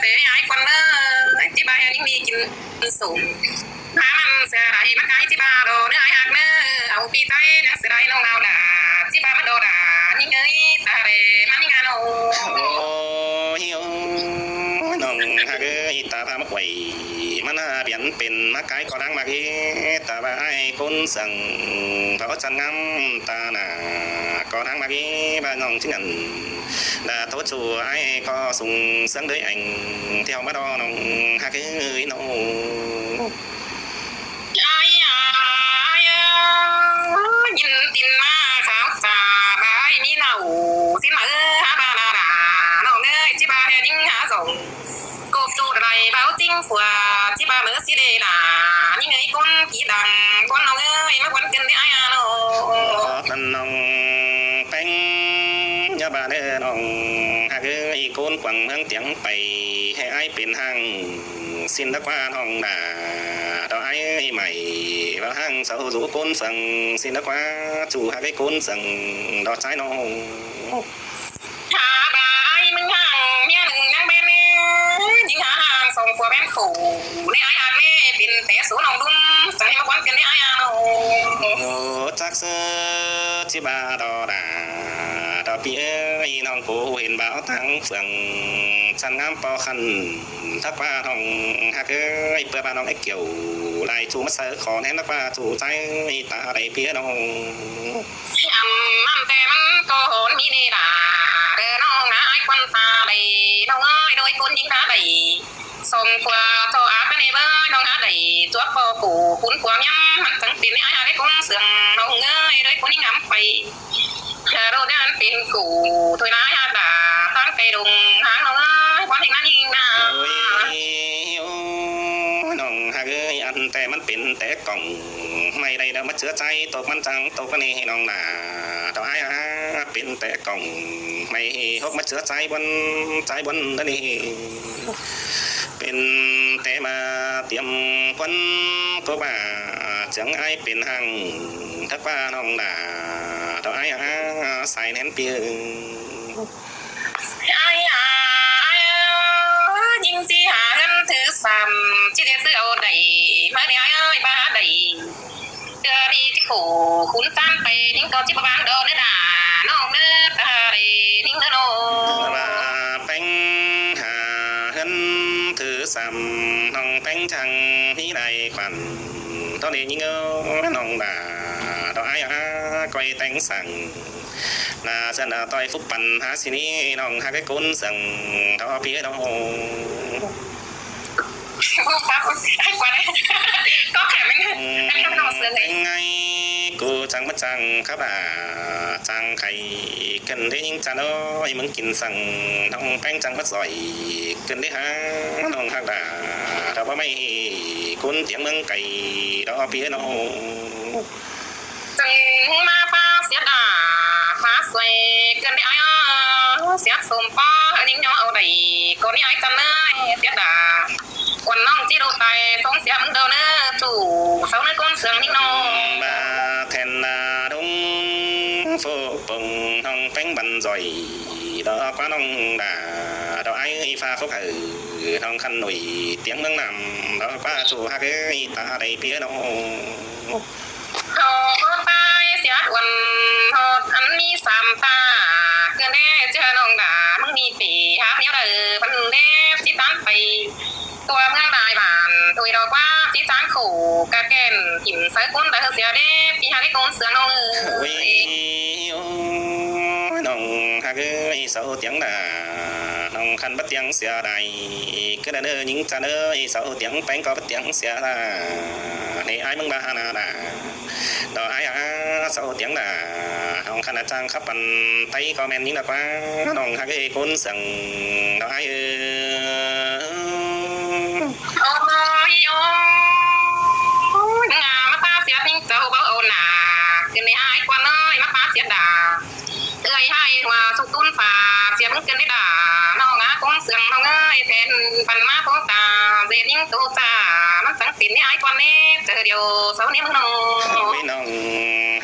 ເອີຍ ອ້າຍຄວັນເອີຍ ຈິບາເຮັດຫຍັງມີກິນສົມ ຫາມັນເສຍໄດ້ມັນກາຍຈິບາດອກເດີອ້າຍຮັກເດີ ເອົາປີໃຈຍັງເສຍໄດ້ນ້ອງລາວດາ ຈິບາມາດອກດາ ຍິງເອີຍ ຕາເດມັນຍິງອາໂນ. ໂອ້ຍ ໂອ້ຍ ນ້ອງຮັກເອີຍ ຕາພາມາກວຍ ມັນຫາປ່ຽນເປັນມາກາຍກໍດັງມາກເອ ຕາວ່າອ້າຍຄົນເຊື່ອງ ເຂົາຈັນງາມຕາໜ້າ ກໍດັງມາກເອ ວ່ານ້ອງຈຶ່ງອັນ ດາໂຕຊູອ້າຍກໍສູງເຊື່ອງເດີແອງ ແຖວມາດອກນ້ອງຮັກເອີຍນ້ອງ. ອ້າຍ ອ້າຍເອີຍ ຍິນຕີນມາຂາວຈາບາຍມີເນົ່າ ຊິມາເອີຫາບາລາດາ ນ້ອງເອີຍ ຈິບາແທ້ຍິງຫາສອງ ກົບຈູດໄດ້ເບົາຈິງຂົວ ຈິບາເມີຊິເດລາ ຍິງເອີຍຄົນກີດັງ ຄວັນນ້ອງເອີຍ ມາຄວັນກັນເດີອ້າຍອາໂນ. ນັ້ນນ້ອງແປ້ງ ຢ່າບາເດີນ້ອງຮັກເອີຍ ໂກນກວາງເມືອງຕຽງໄປ ໃຫ້ອ້າຍເປັນຫ້າງ ຊິນດາກວ່ານ້ອງດາ ດອກອ້າຍເອີຍໃໝ່ ວ່າຫ້າງເຊົາສູ່ໂກນເຊື່ອງ ຊິນດາກວ່າສູ່ຮັກໃຫ້ໂກນເຊື່ອງ ດອກຊາຍນ້ອງ. ຫາບາອ້າຍມຶງຫ້າງ ເມຍໜຶ່ງນາງແບນແນ່ ຍິງຫາຫ້າງສອງຜົວແມ່ນຄູ່ ໃນອ້າຍຮັກແນ່ ເປັນແຕ່ສູນ້ອງດຸ່ມ ຈັ່ງໃຫ້ມາຄວັນກັນໃນອ້າຍອາໂນ. ໂອ້ ຈັກເຊີ ຈິບາດອກດາ ດອກປີເອີຍ ນ້ອງກູເຫັນບ່າວທາງເຟືອງ ສັນງາມປໍຄັນ ທັກວ່ານ້ອງຮັກເອີຍ ເປືອບ້ານນ້ອງໄອ້ກ່ຽວ ຫຼາຍຊູມາເຊີຂໍແນນ ທັກວ່າຊູໃຈຕາໄດ້ເປີນ້ອງ. ອຳນຳແຕ່ມັນກໍໂຫນມີເນດາ ເດີນ້ອງນາອ້າຍຄວັນຕາໄດ້ ນ້ອງເອີຍ ໂດຍຄົນຍິງຕາໄດ້ ສົມຂົວໂຕອາກະເນເບີຍ ນ້ອງຫາໄດ້ ຈວບບໍ່ຄູ່ ຄຸນຄວາມຍຳ ມັນຈັ່ງເປັນໃນອ້າຍຫາໄດ້ຄົນເຊື່ອງ ນ້ອງເອີຍ ໂດຍຄົນຍິງງາມໄປ ເພື່ອໂລດນັ້ນເປັນຄູ່ ໂດຍນາຍຫາດາ ທາງໄກດົງ ທາງນ້ອງເອີຍ ຄວັນເຮັດນາຍິງນາ. ໂອ້ຍ ໂອ້ຍ ນ້ອງຮັກເອີຍ ອັນແຕ່ມັນເປັນແຕ່ກ່ອງ ໄມ້ໄດ້ດາວມາເຈືອໃຈ ຕົກມັນຈັ່ງຕົກອັນນີ້ໃຫ້ນ້ອງນາ ດອກອ້າຍອາ ເປັນແຕ່ກ່ອງ ໄມ້ຫົກມາເຈືອໃຈບ່ອນ ໃຈບ່ອນດານີ້ ເປັນແຕ່ມາຕຽມຄວັນ ກໍວ່າຈັ່ງອ້າຍເປັນຫ້າງ ທັກວ່ານ້ອງນາ ດອກອ້າຍອາ ສາຍແໜ້ນປີເອີຍ. ອ້າຍອາ ອ້າຍເອີຍ ຍິງຊິຫາເງິນຖືສາມ ຊິໄດ້ຊື້ເອົາໄດ້ ມາເດີອ້າຍເອີຍ ມາຫາໄດ້ ເທື່ອນີ້ຊິໂຄຂຸນຕານໄປ ຍິງກໍຊິບໍ່ບາງດອກເດີດາ ນ້ອງເດີ ຕາເດຍິງເດີນ້ອງ. ວ່າແປ້ງຫາເງິນຖືສາມ ນ້ອງແປ້ງຈັ່ງມີໄດ້ຂວັນ ຕອນນີ້ຍິງເອີຍ ນ້ອງດາ ດອກອ້າຍອາ ກ້ອຍແຕ່ງສັງ ນາສັນອາ ຕ້ອຍຟຸກປັນຫາຊິນີ້ ນ້ອງຮັກໃຫ້ຄົນເຊື່ອງ ດອກພີ່ເອີຍນ້ອງ. ກໍແຂກມັນ ອືມ ເປັນແຂກນ້ອງເຊື່ອງໄງ ເປັນໄງ ກູຈັ່ງມາຈັ່ງຄັບອາ ຈັ່ງໄຂ່ກັນໄດ້ຍິງຈັນເອີຍ ມຶງກິນສັງ ນ້ອງແປ້ງຈັ່ງມາຊ່ອຍກັນໄດ້ຫາ ນ້ອງຮັກດາ ດອກວ່າໄມ້ ຄົນຕຽງເມືອງໄກ ດອກພີ່ເອີຍນ້ອງ. ຈັ່ງມາປາເສຍດາ ມາຊ່ວຍກັນໄດ້ອ້າຍເອີຍ ເສຍສົມປາຍິງຍໍເອົາໄດ້ ກໍນີ້ອ້າຍກັນເລີຍເສຍດາ ກວນນ້ອງຈິໂດຕາຍ ສົ່ງເສຍມຶງເດີເນີ ສູ່ເຊົາເນີ ກົນເຊື່ອງຍິງນ້ອງ ມາແທນນາດົງໂຟປົງ ນ້ອງແປ້ງບັນຈອຍ ດອກວ່ານ້ອງດາ ດອກອ້າຍເອີຍ ຟ້າຟອກເອີຍ ນ້ອງຄັນໜຸຍ ຕຽງເມືອງນ້ຳ ດອກວ່າສູ່ຮັກເອີຍ ຕາໄດ້ເປີນ້ອງ. ເຮົາກໍຕາຍເສຍດວນ ຮອດອັນມີສາມຕາ ເກີນແດ່ເຈີນ້ອງດາ ມຶງມີເປຫາແນວໃດ ມັນແດ່ຊິຕັນໄປ ຕົວເມືອງຫຼາຍບ້ານ ໂດຍດອກວ່າຊິຈາງໂຄກະແກ່ນ ຖິ້ມໃສ່ຄົນໃດເຮົາເສຍເດ້ ທີ່ຫາໄດ້ຄົນເຊື່ອນ້ອງເອີຍ. ໂອ້ຍ ໂອ້ຍ ນ້ອງຮັກເອີຍ ເຊົາຕຽງດາ ນ້ອງຄັນບໍ່ຕຽງເສຍດາຍ ກະເດີຍິງຈັນເອີຍ ເຊົາຕຽງແປ້ງກໍບໍ່ຕຽງເສຍດາຍ ໃຫ້ອ້າຍມຶງບານາດາ ດອກອ້າຍອາ ເຊົາຕຽງດາ ນ້ອງຄັນອາຈາງຂັບປັນໄຕກໍແມ່ນຍິງດາກວ່າ ນ້ອງຮັກເອີຍຄົນເຊື່ອງ ດອກອ້າຍເອີຍ. ໂອ້ຍ ໂອ້ຍ ງາມາຕາເສຍດຍິງເຈົ້າເບົາເອົາໜ້າ ຂຶ້ນໃນອ້າຍຄວັນເອີຍ ມາຕາເສຍດາ ເອື້ອຍໃຫ້ວ່າສຸກຕຸນຟ້າ ເສຍມຶງເກີນໄດ້ດາ ນ້ອງອາຄົ ຂອງເຊື່ອງນ້ອງເອີຍ ແທນປັນມາໂພຕາ ເສດຍິງໂຕຕາ ມັນສັງເປັນໃນອ້າຍກ່ອນແນ່ ເທື່ອດຽວເຊົາໃນເມືອງນ້ອງ. ໂອ້ຍ ນ້ອງ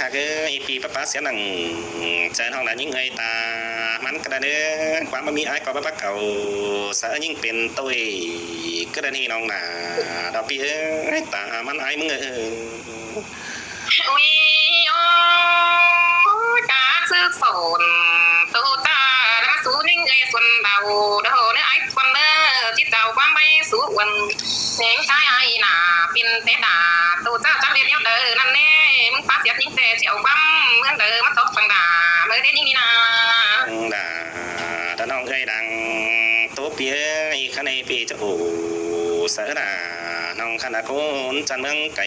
ຮັກເອີຍ ປີປະປາສຽໜັງ ໃຈນ້ອງນະຍິງເອີຍ ຕາມັນກະດາເດີ ຄວາມບໍ່ມີອ້າຍກໍບໍ່ປັກເອົາ ສາຍິງເປັນໂຕຍ ກະດານີ້ນ້ອງນາ ດອກປີເອີຍ ຕາມັນອ້າຍມຶງເອີຍ. ອຸຍ ໂອ້ຍ ການສຶກສອນ ໂຕຕາ ນຳມາສູ່ຍິງເອີຍ ສ່ວນເບົາ ດອກເດີອ້າຍຄວັນເດີ ຊິເຈົ້າຄວາມໄວ້ສູ່ອວນ ແສງຊາຍອ້າຍໜ້າ ເປັນແຕ່ດາ ໂຕເຈົ້າຈະເຮັດແນວໃດນັ້ນແນ່ ມຶງປາສຽດຍິງແຕ່ ຊິເອົາຄວາມເມືອງໃດ ມາຕອບຟັງດາ ເມີເດຍິງນີ້ນາ ດາ ດານ້ອງເອີຍ ດັງໂຕປີເອີຍ ຄັນໃຫ້ປີຈະໂອ ເສີດາ ນ້ອງຄັນນະຄົນຈັນເມືອງໄກ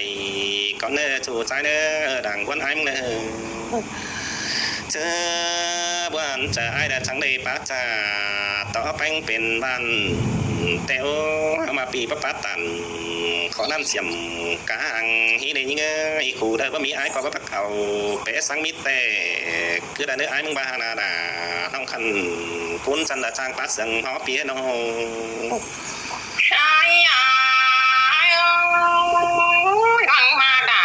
ກ່ອນເດີສູ່ຊາຍເດີ ດັງຄວັນອ້າຍມຶງເດີ ເຈີບວນຈະອ້າຍດາຈັ່ງໄດ້ປາຈາ ຕໍ່ແປງເປັນບ້ານ ແຕ່ໂອ ມາປີປະປາຕັນ ຂໍນຳສຽມກາງ ຮີໄດ້ຍິງເອີຍ ຄູ່ເດີບໍ່ມີອ້າຍກໍບໍ່ປັກເອົາ ແປສັງມີແຕ່ ຄືດາເດີອ້າຍມຶງບານາດາ ນ້ອງຄັນ ຄຸນຈັນດາຈາງປາເຊື່ອງ ຮອບປີເນາະ. ອ້າຍ ອ້າຍ ໂອ້ຍ ມາ ມາດາ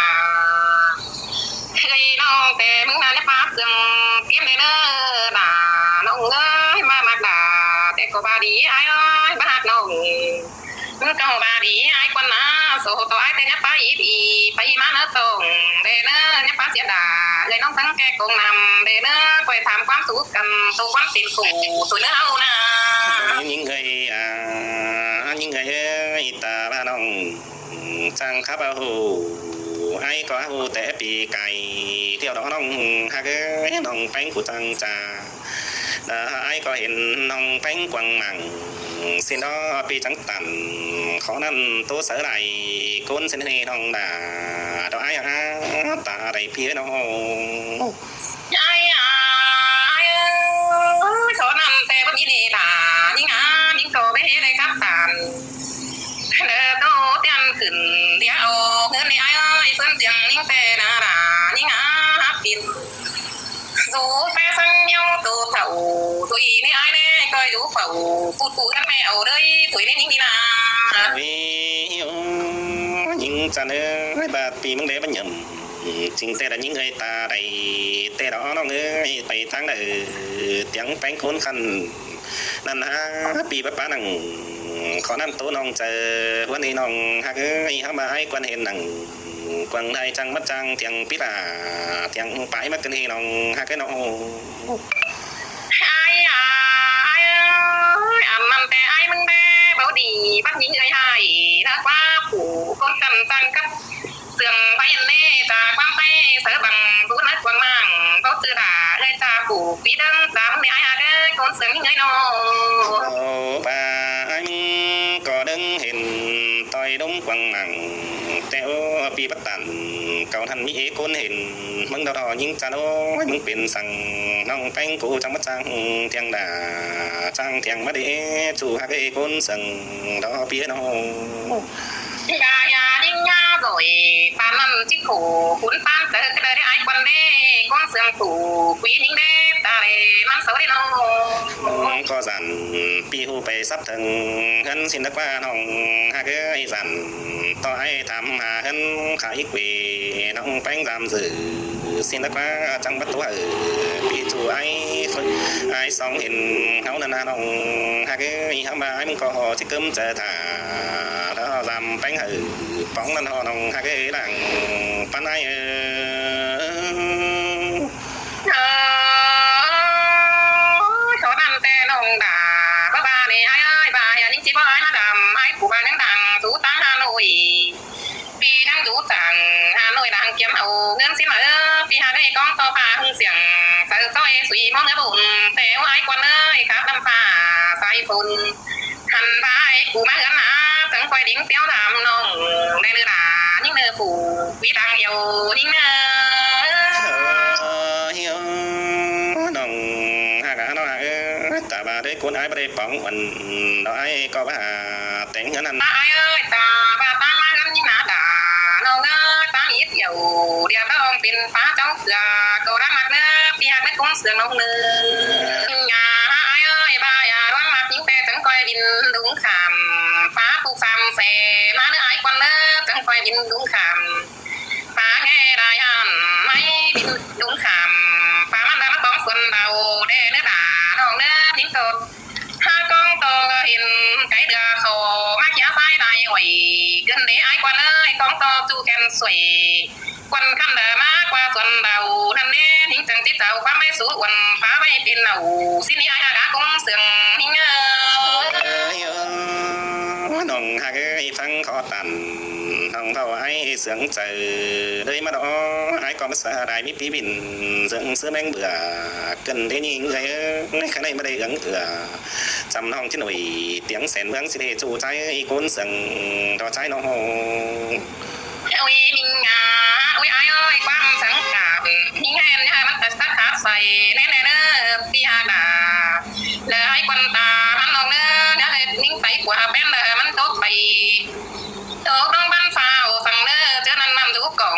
ເອີຍ ນ້ອງແຕ່ມຶງນານຍາປາເຊື່ອງ ກຽມແດ່ເດີດາ ນ້ອງເອີຍ ມາ ມາດາ ແຕ່ກໍບາດີ ອ້າຍເອີຍ ບາຮັກນ້ອງ ມັນກໍບາດີ ອ້າຍຄວັນນາ ໂສຕໍ່ອ້າຍແຕ່ຍາປາອີບອີ ໄປມາເນີຕ້ອງແດ່ເນີ ຍາປາເສຍດາ ເອື້ອຍນ້ອງທັງແກ່ກອງນ້ຳແດ່ເນີ ຂ້ອຍຖາມຄວາມສຸກກັນ ໂຕຄວັນເປັນຄູ່ ໂຕເນີເຮົານາ ຍິງເອີຍ ອາ ຍິງເອີຍ ຕາບານ້ອງ ຈັ່ງຄັບເອົາ ອ້າຍກໍຮູ້ແຕ່ປີກາຍ ດຽວດອກນ້ອງຮັກເອີຍ ນ້ອງແປງກູຈັ່ງຈາ ອ້າຍກໍເຫັນນ້ອງແປງກວາງມັງ ຊິນດອກປີຈັງຕັນ ຂໍນັ້ນໂຕເສີໄດ້ ກົນຊິນໃຫ້ນ້ອງດາ ດອກອ້າຍອາ ຕາໄດ້ປີເນາະ. ອ້າຍ ອ້າຍ ເອີຍ ສອນນຳແຕ່ບໍ່ມີເນດາ ຍິງອາ ຍິງກໍໄປເຮັດໄດ້ຄັບສານ ເດີໂຕຕຽນຂຶ້ນ ດຽວເອົາເງິນໃຫ້ອ້າຍເອີຍ ເພິ່ນຈຽງຍິງແຕ່ນາດາ ຍິງອາຮັບປິ່ນ ສູແປສັງເຍົາໂຕເຖົ້າ ຕຸຍໃນອ້າຍແນ່ ກໍຢູ່ເຝົ້າ ປູດປູເຮືອນແມ່ເອົາເດີ ຕຸຍໃນຍິງນີ້ນາ. ໂອ້ຍ ໂອ້ຍ ຍິງຈັນເອີຍ ບາດປີມຶງແດ່ບັນຍຳ ຈິງແຕ່ລະຍິງເອີຍ ຕາໄດ້ແຕ່ດອກນ້ອງເອີຍ ໄປທາງໃດ ຕຽງແປງຄົນຄັນ ນັ້ນຫາປີປະປານັງ ຂໍນຳໂຕນ້ອງເຈີ ວັນນີ້ນ້ອງຮັກເອີຍ ເຮົາມາອ້າຍກວນເຫັນໜັງ ກວາງໄດ້ຈັ່ງມາຈ້າງ ຕຽງປີລາ ຕຽງປາຍມາກຶນໃຫ້ນ້ອງຮັກເອີຍນ້ອງ. ອ້າຍ ອ້າຍ ເອີຍ ອັນນັ້ນແຕ່ອ້າຍມຶງແດ່ ເບົາດີ ບັກຍິງເອີຍ ອ້າຍ ນາກວ່າຜູ້ຄົນກັນຈັ່ງກັບ ເຊື່ອງໄປອັນເນ ຈາກຄວາມໄປເສີບັງ ສູນເອີຍກວາງມາງ ເບົາຈື່ດາ ເອີຍຈາຜູ້ປີເດີງ ຈາມຶງເນ ອ້າຍອາເດີ ຄົນເຊື່ອງຍິງເອີຍນ້ອງ. ໂອ້ ປາອ້າຍມຶງກໍເດີງເຫັນ ຕ່ອຍດົມກວາງມາງ ແຕ່ໂອ ປີປະຕັນ ເຂົາຫັ້ນມີເອຄົນເຫັນ ມຶງດອກດອຍິງຈັນ ໂອ້ຍ ມຶງເປັນສັງ ນ້ອງແປງກູຈັ່ງມາຈ້າງ ຕຽງດາ ຈ້າງຕຽງມາເດ ຊູຮັກເອຄົນເຊື່ອງ ດອກປີເນາະ. ກະຢ່າຍິງຢ່າໂດຍ ປານນັ້ນຈິໂຄ ຂຸນປານເຈີກະເດີໄດ້ອ້າຍຄວັນເດ ຄົນເຊື່ອງຜູ້ ຜູ້ຍິງເດ ຕາເດ ມັນເຊົາເດນ້ອງ. ກໍສັນ ປີຮູ້ໄປສັບເຖິງ ເຮືອນສິນດາກວ່ານ້ອງຮັກເອີຍສັນ ຕໍ່ອ້າຍຖາມຫາເຮືອນຂາຍເກວ ນ້ອງແປງຕາມຊື່ ສິນດາກວ່າຈັ່ງບັດຕົວ ເອີ ປີຈູອ້າຍ ອ້າຍສອງເຫັນເຮົານັ້ນນະນ້ອງຮັກເອີຍ ຫາມວ່າອ້າຍມຶງກໍຊິກຶມເຈີຖ້າ ລາວລຳແປງໃຫ້ປອງນັ້ນເນາະ ນ້ອງຮັກເອີຍ ຫຼັງປານອ້າຍເອີ. ເອີຍ ເທົ່ານັ້ນແຕ່ນ້ອງດາ ບ້າບ້າເນ ອ້າຍເອີຍ ບ້າ ຢ່າຍິງຊິບໍ່ອ້າຍມາດຳ ອ້າຍຜູ້ບ້າຍັງດັງ ສູຕາງຫາໜ້ອຍ ປີນັງດູຕາງຫາໜ້ອຍ ດັງກຽມເອົາເງິນສິນມາເອີ ປີຫາໄດ້ກອງຕໍ່ຜ້າຫຶງສຽງ ໃສ່ຕໍ່ເອສຸຍມອງເໜືອບຸນ ແຕ່ໂອອ້າຍກວນເອີຍ ຂາບນ້ຳຟ້າສາຍຝົນ ຫັ້ນພາອ້າຍກູມາເຮືອນນາ ເຖິງຂ້ອຍດິງຕຽວຖາມນ້ອງ ໄດ້ເນີດາຍິງເນີຜູ້ ມີຕັງອຽວຍິງເນີ. ນ້ອງຮັກ ນ້ອງຮັກເອີຍ ຕາບາເດີ ຄົນອ້າຍບໍ່ໄດ້ປອງອັນ ດອກອ້າຍກໍວ່າແຕ່ງເຮືອນຫັ້ນ ຕາອ້າຍເອີຍ ຕາບາຕາມາເຮືອນຍິງນາດາ ນ້ອງເອີຍ ຕາງອິດອຽວ ດຽວຕ້ອງເປັນປາເຈົ້າເສືອ ກໍຮັກເນີ ປີຮັກເນີຄົງເສືອນ້ອງເນີ ຢ່າອ້າຍເອີຍ ບາຢ່າລວງມັກຍິງແຕ່ເຖິງ ບິນດຸງຂ້າມ ປາປູກສາມແສ ມາເດີອ້າຍຄວັນເດີ ຈັ່ງຄ່ອຍບິນດຸງຂ້າມ ປາແງ່ລາຍອັນ ໃຫ້ບິນດຸງຂ້າມ ປາມັນດຳຂອງສວນເດົາ ແດ່ເດີຫຼ້ານ້ອງເດີ ຍິງໂຕ ຫາກອງໂຕເຫັນໄກເດືອເຂົ້າ ມາເຄຍສາຍລາຍອ້ອຍ ເກີນເດອ້າຍຄວັນເອີຍ ກອງໂຕຈູແກ່ນສວຍ ກວັນຄັນດາມາກວ່າສວນເດົາ ນັ້ນແນ່ ຍິງຈັ່ງຕິດເຈົ້າ ຄວາມໄວ້ສູ່ອວນ ປາໄວ້ເປັນເອົາ ຊິໜີອ້າຍຫາກາກົງເຊື່ອງ ຍິງເອີຍ. ເອີຍ ນ້ອງຮັກເອີຍ ຟັງຂໍຕັນ ນ້ອງເວົ້າອ້າຍເຊື່ອງໃຈ ເລີຍມາດອກ ອ້າຍກໍມາສາລາຍມີປີບິນ ເຊື່ອງຊື່ແມງເບືອ ເກີນເດຍິງເອີຍ ຂ້າໃນມາໄດ້ເອື້ອງເອື້ອ ຈຳນ້ອງຈິນໂອຍ ຕຽງແສນເມືອງຊິເດຈູໃຈ ອີກູນເຊື່ອງຕໍ່ໃຈນ້ອງ ໂອ້ຍ ຍິງອາ ໂອ້ຍ ອ້າຍເອີຍ ຄວາມສັງກາບ ຍິງແຮ່ນຍາມັນຕັດສະຂາດໃສ່ແນ່ໆເດີ ປີຮາກດາ ເດີອ້າຍຄວັນຕາ ມັນນ້ອງເດີ ເດີເຮັດຍິງໄປກວ່າແປ້ນເດີ ມັນຕົກໄປ ຕົກລົງບັນຟ້າວຝັ່ງເດີ ເຈີນັ້ນນຳດູກ່ອງ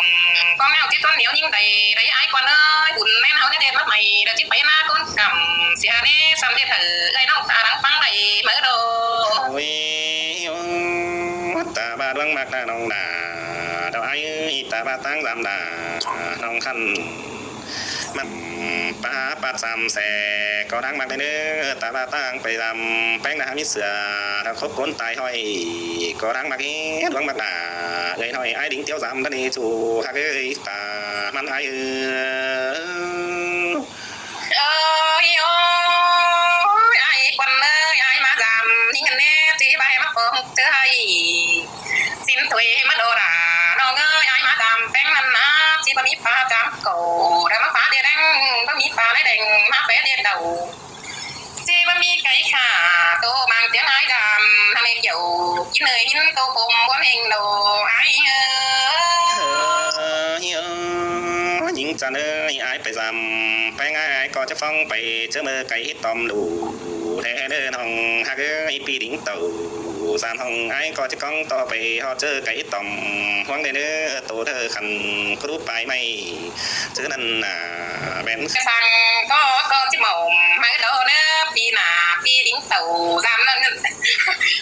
ກໍແມວທີ່ຕົ້ນໜຽວຍິງໄດ້ ໄດ້ອ້າຍຄວັນເອີຍ ບຸນແມ່ນເຮົາໄດ້ເດມາໃໝ່ ເດີທີ່ໄປມາຄົນກຳ ເສຍເດ ສຳເລັດເດີ ເອື້ອຍນ້ອງຕາຫຼັງຟັງໄດ້ເມີໂດ ໂອ້ຍ ຕາບາດວງມັກນານ້ອງດາ ດອກອ້າຍເອີຍ ຕາບາດຕາງສາມດາ ນ້ອງຄັນ ມັນປາປາດສາມແສ ກໍດັງມັກໄດ້ເດີ ຕາບາດຕາງໄປສາມແປ້ງນາມີເສືອ ຖ້າຄົບຄົນຕາຍຫ້ອຍ ກໍດັງມັກເຮັດວງມັກດາ ເອື້ອຍນ້ອຍອ້າຍດິງຕຽວສາມທະເນຊູ ຮັກເອີຍ ຕາມັນອ້າຍເອີຍ. ເອີຍ ໂອ້ຍ ອ້າຍຄວັນເອີຍ ອ້າຍມາຈາມ ຍິງອັນແນ່ ທີ່ບາຍມາຂອງເຈີໃຫ້ ຊິນໂຕເອມາໂດລາ ນ້ອງເອີຍ ອ້າຍມາຈາມແປ້ງນັ້ນນາ ທີ່ບໍ່ມີປາຈາມເກົາ ແລ້ວມາຟ້າເດແດງ ບໍ່ມີປາໄລແດງ ມາແຟເດເດົາ ທີ່ບໍ່ມີໄກ່ຂ້າ ໂຕມາງຕຽງອ້າຍດຳ ທາງເລກຽວ ກິນເອີຍ ຍິນໂຕຜົມບໍ່ເພງໂດ ອ້າຍເອີຍ. ເອີ ຍິງຈັນເອີຍ ອ້າຍ ໄປສາມແປ້ງອ້າຍກໍຈະຟ້ອງໄປ ເຈີເມີໄກ່ເຮັດຕອມດູແທ້ເດີນ້ອງຮັກເອີຍ ປີດິງເຕົາສາມຫ້ອງອ້າຍກໍຈະກ້ອງຕໍ່ໄປຮອດເຈີໄກ່ເຮັດຕອມຫ້ອງໄດ້ເດີໂຕເດີຄັນຄຣູປາຍໄມ້ເຈີນັ້ນນາແມ່ນສັງກໍກໍຊິໝອມໃຫ້ໂຕເດີ ປີໜ້າປີດິງເຕົາສາມນັ້ນ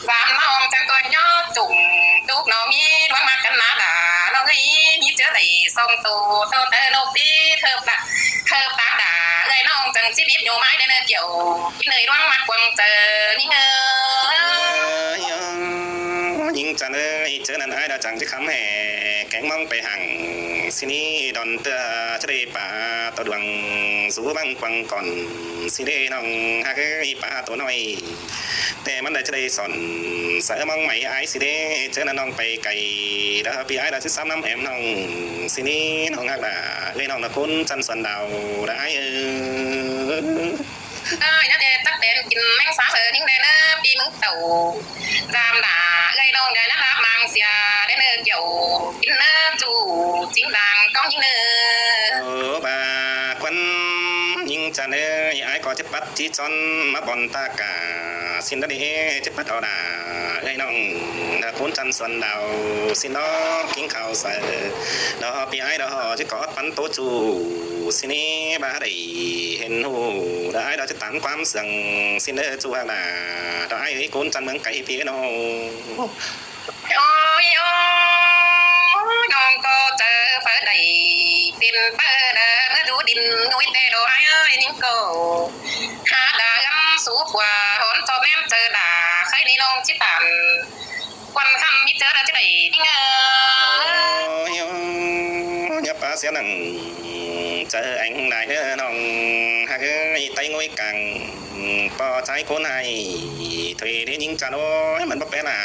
ສາມນ້ອງຈັງຕົວຍໍ້ຈຸ່ມ ຕຸກນ້ອງມີດວງມາກັນນາດາ ນ້ອງເອີຍ ມີເຈີໄດ້ສອງໂຕ ໂຕເຕີນົກຕີເທີບຕາ ເທີບຕາດາ ເອື້ອຍນ້ອງຈັ່ງຊິບິດໂຍມອ້າຍໄດ້ເນີກຽວ ກິນເອີຍດວງມັກກວາງເຈີຍິງເອີຍ. ຍິງຈັນເອີຍ ເຈີນັ້ນອ້າຍດາຈັງຊິຄຳແຫ່ ແກງມອງໄປຫັງ ຊິນີ້ດອນເຕີອ ຈະໄດ້ປາໂຕດວງ ສູ່ບັງກວາງກ່ອນ ຊິເດນ້ອງຮັກເອີຍ ປາໂຕນ້ອຍ ແຕ່ມັນໄດ້ຈະໄດ້ສອນ ສະເອີມອງໃໝ່ອ້າຍຊິເດ ເຈີນະນ້ອງໄປໄກ ດາພີ່ອ້າຍດາຊິຊ້ຳນຳແອມນ້ອງ ຊິນີ້ນ້ອງຮັກດາ ເອື້ອຍນ້ອງນະຄຸນ ຈັນສວນດາວ ດາອ້າຍເອີຍ. ເອີຍ ນະເດ ຕັກແຕນກິນແມງສາເອີ ຍິງແດ່ເນີ ປີມຶງເຕົາ ຈາມດາ ເອື້ອຍນ້ອງເດີ ນະລາບມາງເສຍ ໄດ້ເນີກຽວ ກິນເນີຈູຈິງດາງ ກ້ອງຍິງເນີ ໂອ ບາຄວັນ ຍິງຈັນເອີຍ ອ້າຍກໍຈະ ປັດຈີ່ຈອນມາບ່ອນຕາກາ ຊິນດາເດ ຈະປັດເອົາດາ ເອື້ອຍນ້ອງ ດາຄູນຈັນສວນດາວ ຊິນດອກກິນເຂົ້າໃສ່ ດອກປີອ້າຍດອກ ຈະກອດປັນໂຕຈູ ຊິນີ້ບາໄດ້ເຫັນຮູ້ ດອກອ້າຍດອກຈະຕາມຄວາມເຊື່ອງ ຊິນເດີຈູຮັກດາ ດອກອ້າຍເອີຍ ຄູນຈັນເມືອງໄກ ພີ່ນ້ອງ. ໂອ້ຍ ໂອ້ຍ ນ້ອງກໍເຈີເຟີໃດ ເປັນເປີເດີ ເມື່ອດູດິນງຸຍແຕ່ດອກອ້າຍເອີຍ ນິ້ງກໍຫາດາເອື້ອມສູຂວາ ຫອນຈອບແນມເຈີດາ ໃຄໃນນ້ອງຊິຕານ ຄວັນຄຳມີເຈີດາຈະໄດ້ນິ້ງເອີຍ. ໂອ້ຍ ໂອ້ຍ ຢ່າປາເສຍໜັງ ເຈີແອງໄດ້ເດີນ້ອງຮັກເອີຍ ໄຕງຸຍກາງ ປໍໃຈຄົນໃຫ້ ເທເດຍິງຈັນ ໂອ້ຍ ມັນບໍ່ແປນາ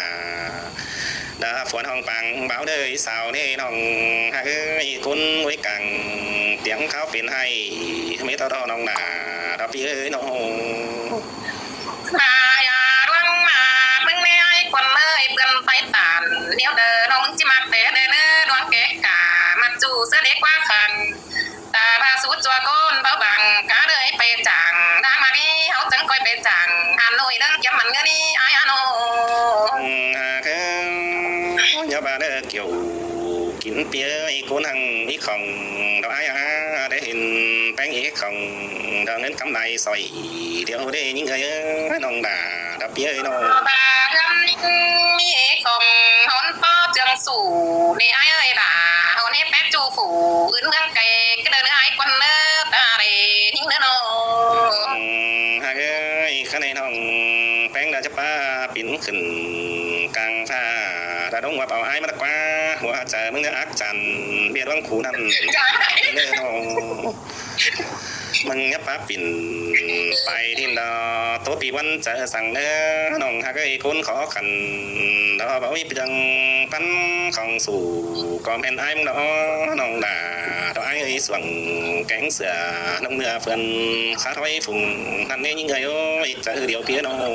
ດາຟວນຫ້ອງປາງບ່າວເດີ ສາວເດນ້ອງຮັກເອີຍ ຄົນງຸຍກາງ ຕຽງຂາວເປັນໄຫ້ ເມຕາດອນ້ອງນາ ດອກພີ່ເອີຍນ້ອງ ມາຢາດວງມາກ ມຶງແນ່ອ້າຍຄວັນເອີຍ ເປື້ອນໄປຕານ ແນວເດີນ້ອງມຶງຊິມັກແຕ່ເດີ ເດີດວງແກກາ ມັດຈູເສືອເດັກກວ່າຄັນ ຕາບາສູຈົວໂກນເບົາບາງ ກາເລີຍໄປຈາງ ນາງມາລີເຮົາຈັ່ງຄ່ອຍໄປຈາງ ຫານໂນ້ຍເດີກຽມມັນເງືອນີ້ ອ້າຍອາໂນ ຫາກເອີຍ ຢ່າບາເດີກຽວ ກິນເປີຍໂກນຫັງອີກຂອງ ດອກອ້າຍອາ ໄດ້ເຫັນແປ້ງເອກຂອງ ດອກເງິນກຳໄລສອຍ ດຽວເດຍິງເອີຍ ນ້ອງດາ ດອກ ເປີເອີຍນ້ອງ ບາດເຮືອນຍິງມີຂອງ ຫົນປໍເຈືອງສູ້ ເນອ້າຍເອີຍ ບາດຫົນເຮັດແປດຈູຜູ້ ອື່ນເມືອງໄກ ກະເດີນເອື້ອຍກວັນເນີ ຕາເຣຍິງເນີນ້ອງ ອືມ ຮັກເອີຍ ຄັນໃຫ້ນ້ອງແປງດາຈະປາ ປິ່ນຂຶ້ນກາງຟ້າ ດາດົງວ່າເອົາອ້າຍມາຕະກວາ ຫົວໃຈມຶງເໜືອອັກຈັນ ເບຍດວງຄູ່ນັ້ນເນີນ້ອງ. ມຶງຢ່າປາປິ່ນໄປທິນດອກ ໂຕປີວັນຈະສັ່ງເດີ ນ້ອງຮັກເອີຍ ຄົນຂໍຂັນ ດອກເບົາມີປຽງປັນຂອງສູ້ ກໍແມ່ນອ້າຍມຶງດອກ ນ້ອງດາ ດອກອ້າຍເອີຍ ສວງແກງເສືອ ນ້ອງເມືອເພື່ອນ ຂາຖອຍຝູງ ນັ້ນເດ້ຍິງເອີຍ ໂອ້ຍ ຈະເອີດຽວເປີເອີຍນ້ອງ.